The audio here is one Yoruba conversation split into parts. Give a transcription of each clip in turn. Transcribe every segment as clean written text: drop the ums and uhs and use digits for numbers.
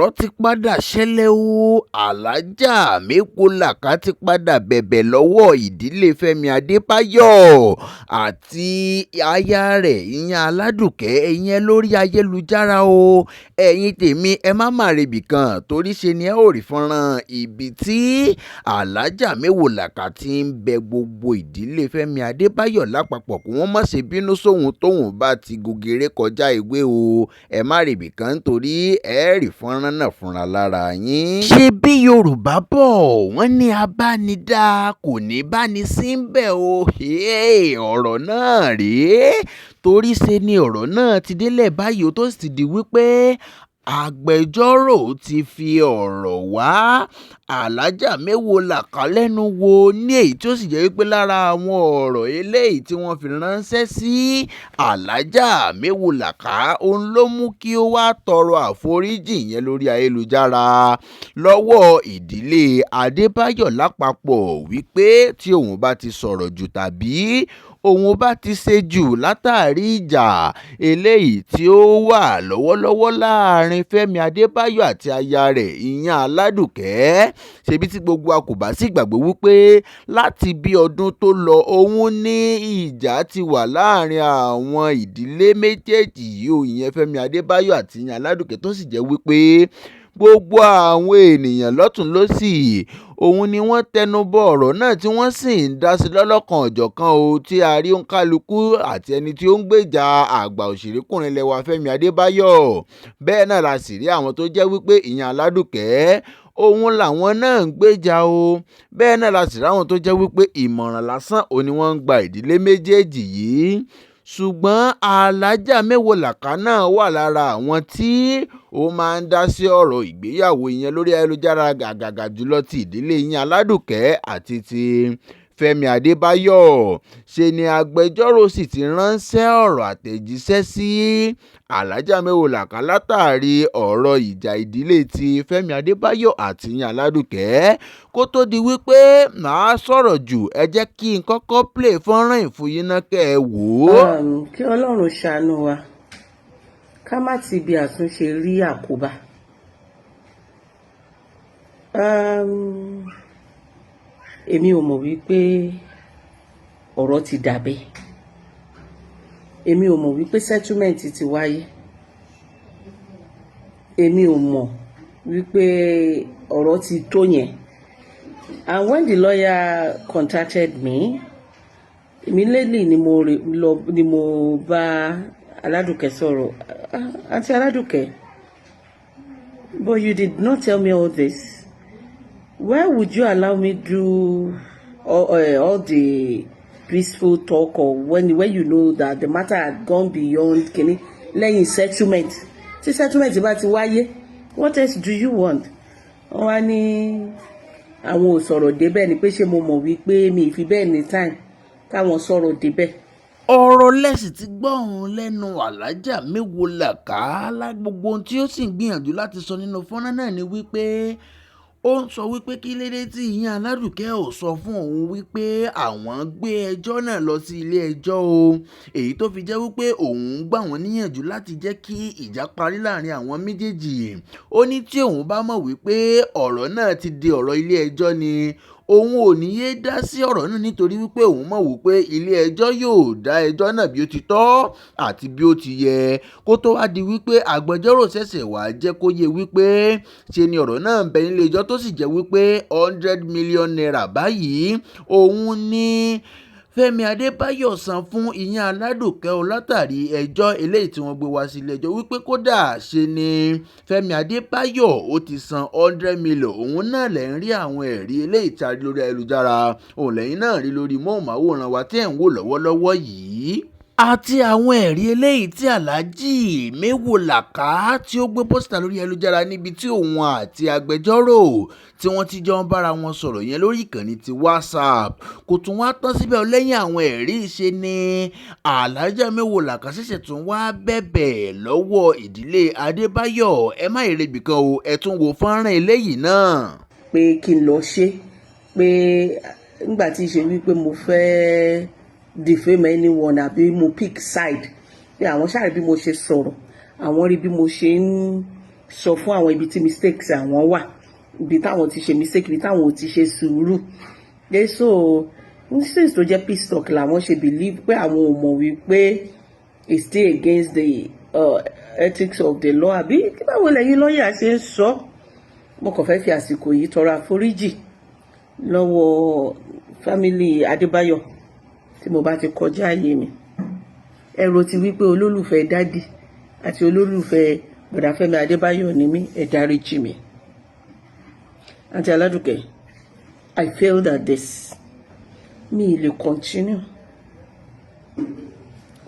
Ọ̀rọ̀ ti padà ṣẹlẹ̀ o. Aláàjá Mẹ́pọ̀lọ́ká ti padà bẹ̀bẹ̀ lọ́wọ́ ìdílé Fẹ̀mí Adébáyọ̀ àti aya rẹ̀, ìyẹn Aládùkẹ́, ìyẹn lórí ayélujára o. Ẹ̀yin tèmi, ẹ má má rebì kan, torí ṣe ni ẹ ó rí fọ́nrán ibi tí Aláàjá Mẹ́wòlàká ti ń bẹ gbogbo ìdílé Fẹ̀mí Adébáyọ̀ lápapọ̀ kí wọ́n má ṣe bínú sóhun tóun bá ti gògèrè kọjá ìwé o. Ẹ má rebì kan nítorí ẹ rí fọ́nrán náà fúnra lára yín. Ṣé bí Yorùbá bọ̀, wọ́n ní abánidá kò ní bá ní síbẹ̀ o. Ọ̀rọ̀ náà rèé, torí ṣe ni ọ̀rọ̀ náà ti délẹ̀ báyìí, tó sì di wípé agbẹjọ́rò ti fi ọ̀rọ̀ wá Aláàjá Mẹ́wòlàká lẹ́nu wò, ní èyí tí ó sì jẹ́ wípé lára àwọn ọ̀rọ̀ eléyìí tí wọ́n fi ránṣẹ́ sí Aláàjá Mẹ́wòlàká, òun ló mú kí ó wá tọrọ àforíjì yẹn lórí ayélujára lọ́wọ́ ìdílé Adébáyọ̀ lápapọ̀, wípé tí òun bá ti sọ̀rọ̀ jù tàbí òun bá ti ṣe jù látàrí ìjà eléyìí tí ó wà lọ́wọ́lọ́wọ́ láàrin Fẹ́mi Adébáyọ̀ àti aya rẹ̀, ìyẹn Aládùkẹ́. Ṣebí tí gbogbo wa kò bá sì gbàgbé wípé láti bí ọdún tó lọ, òun ní ìjà ti wà láàrin àwọn ìdílé méjèèjì yìí, ìyẹn Fẹ́mi Adébáyọ̀ àti ìyẹn Aládùkẹ́, tó sì jẹ́ wípé gbogbo àwọn ènìyàn lọ́tùn lósì, òun ni wọ́n tẹnu bọ ọ̀rọ̀ náà tí wọ́n sì ń dá sí lọ́lọ́kan ọ̀jọ̀kan o, tí a rí òǹkálùkù àti ẹni tí ó ń gbèjà àgbà òṣèrékùnrin lẹ́wà Fẹ́mi Adébáyọ̀. Bẹ́ẹ̀ náà la sì rí àwọn tó jẹ́ wípé ìyẹn Aládùkẹ́ òun làwọn náà ń gbèjà o. Bẹ́ẹ̀ náà la sì rí àwọn tó jẹ́ wípé ìmọ̀ràn lásán òun ni wọ́n ń gba ìdílé méjèèjì yìí. Ṣùgbọ́n Aláàjá Mẹ́wòlàká náà wà lára àwọn tí ó máa ń dá sí ọ̀rọ̀ ìgbéyàwó ìyẹn lórí ayélujára, gàgàgà jùlọ ti ìdílé ìyẹn Aládùkẹ́ àti ti Fẹ́mi Adébáyọ̀. Ṣe ni agbẹjọ́rò sì ti ránṣẹ́ ọ̀rọ̀ àtẹ̀jíṣẹ́ sí Aláàjá Mẹ́wòlàká látàrí ọ̀rọ̀ ìjà ìdílé ti Fẹ́mi Adébáyọ̀ àti ìyẹn Aládùkẹ́. Kó tó di wípé màá sọ̀rọ̀ jù, ẹ jẹ́ kí n kọ́kọ́ play fọ́nrán ìfúyín náà kẹ́ ẹ wò ó. Kí Ọlọ́run ṣàánú wa, ká má ti bí àtúnṣe rí àkóbá. Èmi ò mọ̀ wípé ọ̀rọ̀ ti dà bẹ́ẹ̀. Èmi ò mọ̀ wípé settlement ti wáyé. Èmi ò mọ̀ wípé ọ̀rọ̀ ti tó yẹn. And when the lawyer contacted me, immediately ni mo lọ ni mo bá Aládùkẹ́ sọ̀rọ̀. "Àǹtí Aládùkẹ́, but you did not tell me all this. Why would you allow me do all the peaceful talk or when you know that the matter had gone beyond kini lẹ́yìn settlement? Tí settlement bá ti wáyé, what else do you want?" Wọ́n wá ní àwọn ò sọ̀rọ̀ débẹ̀, ni pé ṣé mo mọ̀ wípé mi ì fi bẹ́ẹ̀ ní time káwọn sọ̀rọ̀ débẹ̀. Ọ̀rọ̀ lẹ́sìn ti gbọ́ òun lẹ́nu Aláàjá Mẹ́wòlàká. Gbogbo ohun tí ó sì ń gbìyànjú láti sọ nínú fọ́nrán náà ni wípé ó ń sọ wípé kí lédè tí ìyẹn Aládùkẹ́ ò sọ fún òun wípé àwọn gbé ẹjọ́ náà lọ sí ilé ẹjọ́ o, èyí tó fi jẹ́ wípé òun gbà wọ́n níyànjú láti jẹ́ kí ìjà parí láàrin àwọn méjèèjì. Ó ní tí òun bá mọ̀ wípé ọ̀rọ̀ náà ti di ọ̀rọ̀ ilé ẹjọ́ ni, òun ò ní yé dá sí ọ̀rọ̀ náà, nítorí wípé òun mọ̀ wípé ilé ẹjọ́ yóò dá ẹjọ́ náà bí ó ti tọ́ àti bí ó ti yẹ. Kó tó wá di wípé agbẹjọ́rò ṣẹ̀ṣẹ̀ wá jẹ́ kó yé wípé ṣe ni ọ̀rọ̀ náà ń bẹ nílé ẹjọ́, tó sì jẹ́ wípé ₦100 million báyìí òun ní Fẹ́mi Adébáyọ̀ san fún ìyẹn Aládùkẹ́ o, látàrí ẹjọ́ eléyìí tí wọ́n gbé wá sí ilé ẹjọ́, wípé kódà ṣe ni Fẹ́mi Adébáyọ̀ ó ti san 100 million. Òun náà lẹ̀ ń rí àwọn ẹ̀rí eléyìí tí a rí lórí ayélujára, òun lẹ́yìn náà rí lórí móhùnmáwòrán wa tí ẹ̀ ń wò lọ́wọ́lọ́wọ́ yìí, àti àwọn ẹ̀rí eléyìí tí Aláàjì Mẹ́wòlàká tí ó gbé pósítà lórí ayélujára níbi tí òun àti agbẹjọ́rò tí wọ́n ti jọ ń bára wọn sọ̀rọ̀ yẹn lórí ìkànnì ti WhatsApp. Kò tún wá tán síbẹ̀. Lẹ́yìn àwọn ẹ̀rí, ṣe ni Aláàjá Mẹ́wòlàká ṣẹ̀ṣẹ̀ tún wá bẹ̀bẹ̀ lọ́wọ́ ìdílé Adébáyọ̀. Ẹ má ìrẹ́bì kan o, ẹ tún wo fọ́nrán eléyìí náà. Pé kí n lọ ṣe pé nígbà tí í ṣe wípé mo fẹ́ defame anyone àbí mo pick side, pé àwọn ṣáà rí bí mo ṣe sọ̀rọ̀, àwọn rí bí mo ṣe ń Sọ fún àwọn ibi tí mistakes àwọn wà, ibi táwọn ti ṣe mistake, ibi táwọn ò ti ṣe sùúrù dé. So since tó jẹ́ peace talk làwọn ṣe believe pé àwọn ò mọ̀ wípé it's still against the ethics of the law, àbí báwo lẹ́yìn lọ́ọ̀yà ṣe ń sọ. Mo kàn fẹ́ fi àsìkò yìí tọrọ àforíjì lọ́wọ́ family Adébáyọ̀ tí mo bá ti kọjá àyè mi. Ẹ̀rọ ti wípé olólùfẹ́ daddy àti olólùfẹ́ bọ̀dá Fẹ́mi Adébáyọ̀ ni mí, ẹ dáríjì mi. Àǹtí Aládùkẹ́, I failed at this. Mi ì lè continue.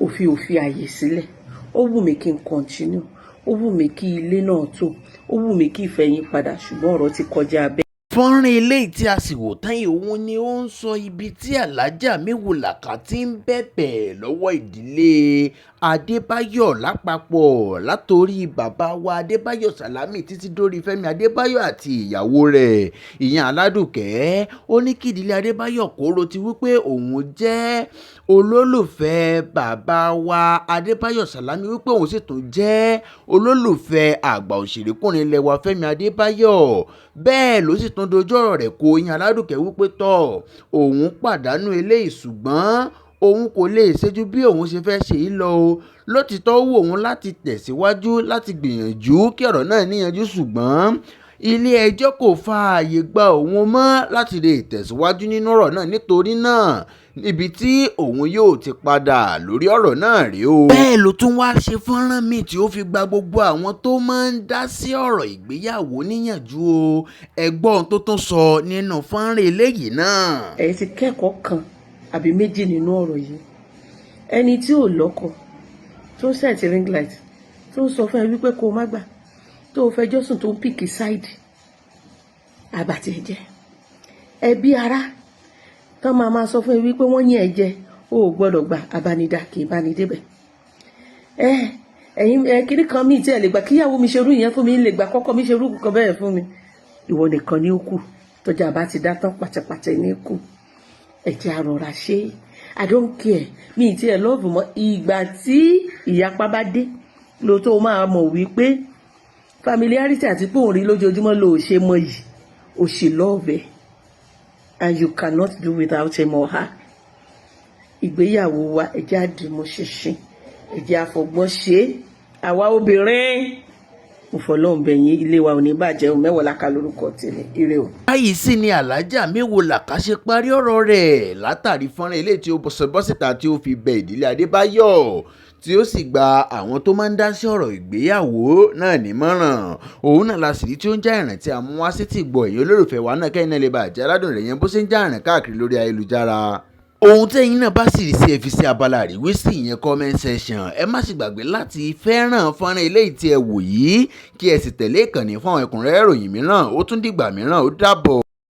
Òfin àyè sílẹ̀. Ó wù mí kí n continue, ó wù mí kí ilé náà tó, ó wù mí kí ìfẹ́ yín padà, ṣùgbọ́n ọ̀rọ̀ ti kọjá bẹ́ẹ̀. Fọ́nrán eléyìí tí a sì wò tán yìí, òun ni ó ń sọ ibi tí Alhaja Mewolaka ti ń bẹ̀bẹ̀ lọ́wọ́ ìdílé Adébáyọ̀ lápapọ̀, látòrí bàbá wa Adébáyọ̀ Sálámì títí dórí Fẹ́mi Adébáyọ̀ àti ìyàwó rẹ̀, ìyẹn Aládùkẹ́. Ó ní kí ìdílé Adébáyọ̀ kó ro ti wípé òun jẹ́ olólùfẹ́ bàbá wa Adébáyọ̀ Sálámì, wípé òun sì tún jẹ́ olólùfẹ́ àgbà òṣèrékùnrin ilẹ̀ wa Fẹ́mi Adébáyọ̀. Bẹ́ẹ̀ ló sì tún dojú ọ̀rọ̀ rẹ̀ kó ìyẹn Aládùkẹ́ wípé tọ́ òun pàdánù eléyìí, ṣùgbọ́n òun kò lè ṣe ju bí òun ṣe fẹ́ ṣe yìí lọ o. Lótìtọ́, wù òun láti tẹ̀síwájú láti gbìyànjú kí ọ̀rọ̀ náà níyanjú, ṣùgbọ́n ilé-ẹjọ́ kò fààyè gba òun mọ́ láti lè tẹ̀síwájú nínú ọ̀rọ̀ náà. Nítorí náà, níbi tí òun yóò ti padà lórí ọ̀rọ̀ náà rèé o. Bẹ́ẹ̀ ló tún wáá ṣe fọ́nrán míì tí ó fi gba gbogbo àwọn tó máa ń dá sí ọ̀rọ̀ ìgbéyàwó níyànjú o. Ẹ gbọ́ ohun tó tún sọ nínú fọ́nrán eléyìí náà. Ẹ ti kẹ́kọ̀ọ́ kan àbí méjì nínú ọ̀rọ̀ yìí. Ẹni tí ò lọ́kọ tó ń set ring light, tó ń sọ fún ẹ wípé kó o má gbà, tó o fẹjọ́ sùn, tó ń pick side àbàtì ẹ̀jẹ̀ ẹbí ara tó máa máa sọ fún ẹ wípé wọ́n yín ẹ jẹ, o ò gbọ́dọ̀ gbà. Abánidá kì í bá ní débẹ̀. Ẹ ẹ̀yin ẹ kiri kan míì tí ẹ lè gbà kíyàwó mi ṣerú ìyẹn fún mi, lè gbà kọ́kọ́ mi ṣerú kan bẹ́ẹ̀ fún mi. Ìwọ nìkan ní ó kù tọ́jà bá ti dá tán pàtẹ́pàtẹ́ ní kù. Ẹ jẹ́ a rọra ṣe. I don't care, mi ì tiẹ̀ love mọ́. Ìgbà tí ìyapa bá dé ló tó máa mọ̀ wípé familiarity àti pé òun rí lójoojúmọ́ ló ṣe mọ yìí, o ṣì love ẹ̀ and you cannot do without him or her. Ìgbéyàwó wa, ẹ jẹ́ àdìmú ṣinṣin, ẹ jẹ́ àfọgbọ́n ṣe é. Àwa obìnrin, mo fọlọ́run bẹ̀ yín, ilé wa ò ní bàjẹ́ o. Mẹ́wàá lórúkọ tèmi, ire o. Báyìí sì ni Alhaja Mewolaka ṣe parí ọ̀rọ̀ rẹ̀ látàrí fọ́nrán eléyìí tí ó bọ́ síta tí ó fi bẹ ìdílé Adébáyọ̀, tí ó sì gba àwọn tó máa ń dá sí ọ̀rọ̀ ìgbéyàwó náà nímọ̀ràn. Òun náà la sì rí tí ó ń já ìrìn tí a mú wá sí ti gbọ̀ èyí olólùfẹ́ wa náà, kẹ́yìn náà lè bá àjẹ́ aládùn rẹ̀ yẹn bó ṣe ń já ìrìn káàkiri lórí ayélujára. Ohun tẹ́yin náà bá sì rí sí, ẹ fi sí abala àríwísí, ìyẹn comment section. Ẹ má sì gbàgbé láti fẹ́ràn fọ́nrán eléyìí tí ẹ wò yìí, kí ẹ sì tẹ̀lé ìkànnì fún àwọn ẹ̀kúnrẹ́rẹ́ ìròyìn mìíràn. Ó tún dìgbà mìíràn, ó dàbọ̀.